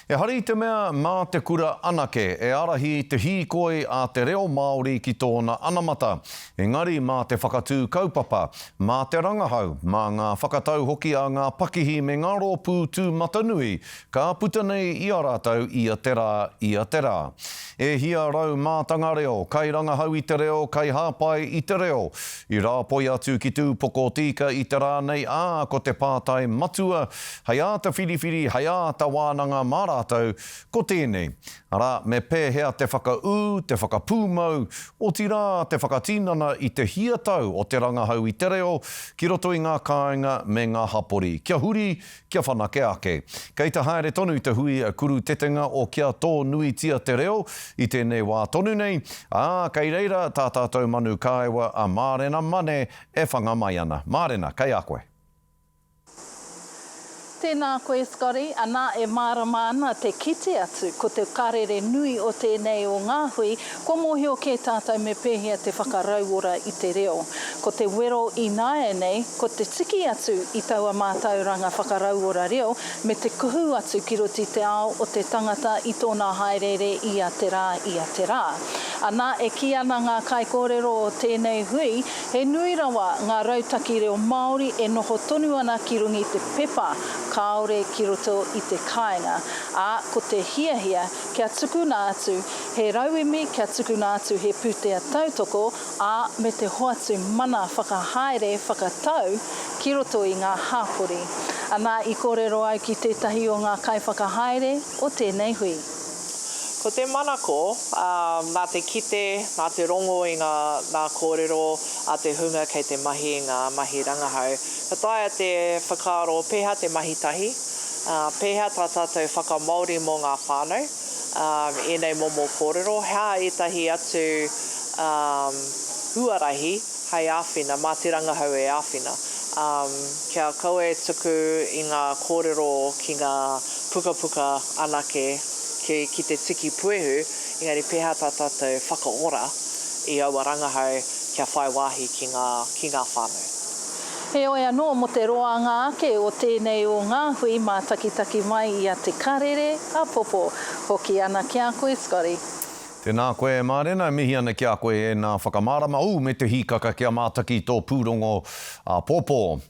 Ehara i te mea mā te kura anake e ārahi te hīkoi a te reo Māori ki tōna anamata, engari mā te whakatū kaupapa, mā te rangahau, mā ngā whakatau hoki a ngā pakihi me ngā rōpū tūmatanui ka puta nei i a rātou ia te rā, ia te rā. E hia rau mātanga reo, kairangahau i te reo, kaihāpai i te reo, i rāpoi atu ki Te Upoko o Te Ika i te rā nei, ā, ko te pātai matua Hei āta whiriwhiri, hei āta wānanga mā rātou, ko tēnei, arā, me pēhea te whakaū, te whakapūmau, otirā te whakatinana i te hia tau o te rangahau i te reo ki roto i ngā kāinga me ngā hapori, kia huri, kia whanake ake. Kei te haere tonu te hui kurutetenga o Kia Tōnuitia Te Reo i tēnei wā tonu nei, ā, kei reira tā tātou manu kāewa a Mārena Mane e whanga mai ana. Mārena, kei a koe. Tēnā koe Scotty, anā e mārama ana te kite atu ko te karere nui o tēnei o ngā hui, kua mōhio kē tātou me pēhea te whakarauora i te reo. Ko te wero ināianei, ko te tiki atu i taua mātauranga whakarauora reo me te kuhu atu ki roto i te ao o te tangata i tōna hāereere ia te rā, ia te rā. Anā e kī ana ngā kaikōrero o tēnei hui, He nui rawa ngā rautaki reo Māori e noho tonu ana ki runga i te pepa, kāore ki roto i te kāinga, ā, ko te hiahia kia tukuna atu he rauemi, kia tukuna atu he pūtea tautoko, ā, me te hoatu mana whakahaere whakatau ki roto i ngā hāpori. Anā, i kōrero au ki tētahi o ngā kaiwhakahaere o tēnei hui. Ko te manako, ā, nā te kite, nā te rongo i ngā, ngā kōrero a te hunga kei te mahi i ngā mahi rangahau, ka taea te whakaaro pēhea te mahi tahi, ā, pēhea tā tātou whakamāori mō ngā whānau, ā, ēnei momo kōrero, he aha ētahi atu, ā, huarahi hei āwhina, mā te rangahau e āwhina, ā, kia kaua e tuku i ngā kōrero ki ngā pukapuka anake ki, ki te tiki puehu, engari pēhea tā tātou whakaora i aua rangahau kia whai wāhi ki ngā, ki ngā whānau. Heoi anō, mō te roanga ake o tēnei o ngā hui mātakitaki mai i a Te Karere a Popo. Hoki ana ki a koe Scotty. Tēnā koe e Mārena, e mihi ana ki a koe ēnā whakamārama, ū, me te hīkaka kia mātaki tō pūrongo āpōpō.